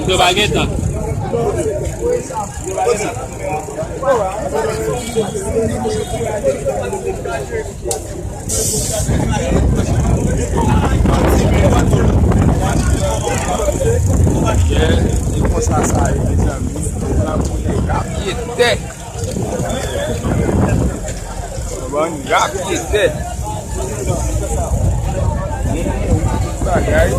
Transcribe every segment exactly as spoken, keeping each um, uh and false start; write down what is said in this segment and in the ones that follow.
Yo pa gen tan. Yeah, se konsa sa ye, mezanmi. N ap boule rapyetè. Bon, rapyetè. Bagay.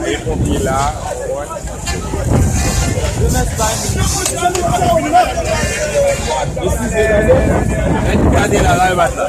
Aye ponpye la. Gade la, la, yo bat la.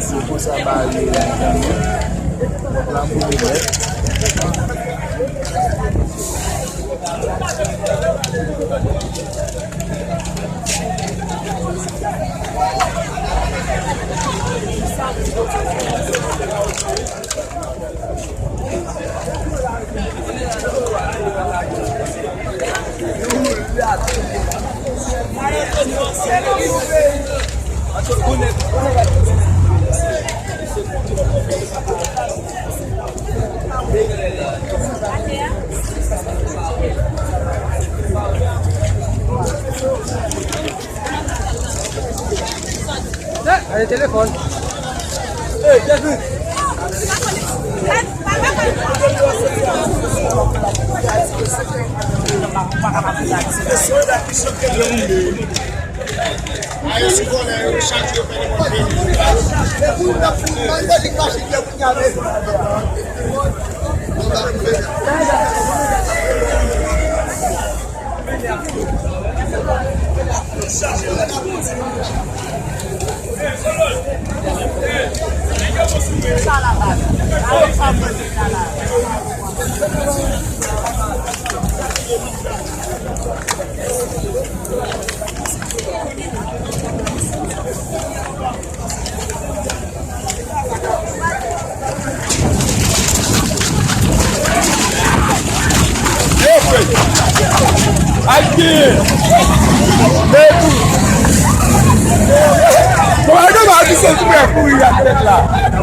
Se konsa bagay yo ye, mezanmi. Fòk la boule nèt. Ale telefòn. Men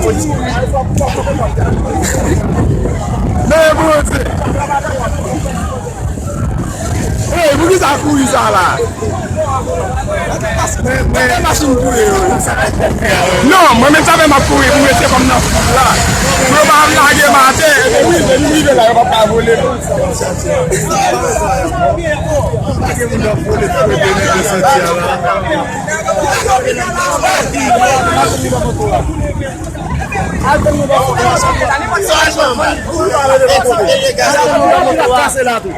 Bondye! Ey, poukisa kouri sa la? Gade machin kouri yo. Non, mwen menm sa fè m ap kouri pou mete kòm nan la. Pou yo pa lage m atè. Epi wi, depi m rive la, yo p ap ka vole m. Lage moun nan vole pou yo demen de soti a la. Kase la tou.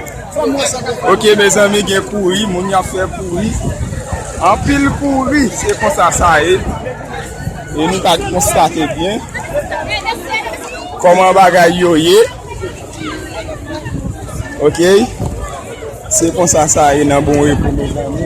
Ok, mezanmi, gen kouri, moun y ap fè kouri. Anpil kouri, se konsa sa ye. E nou ka konstate byen kòman bagay yo ye. Ok, se konsa sa ye nan Bon Repo, mezanmi.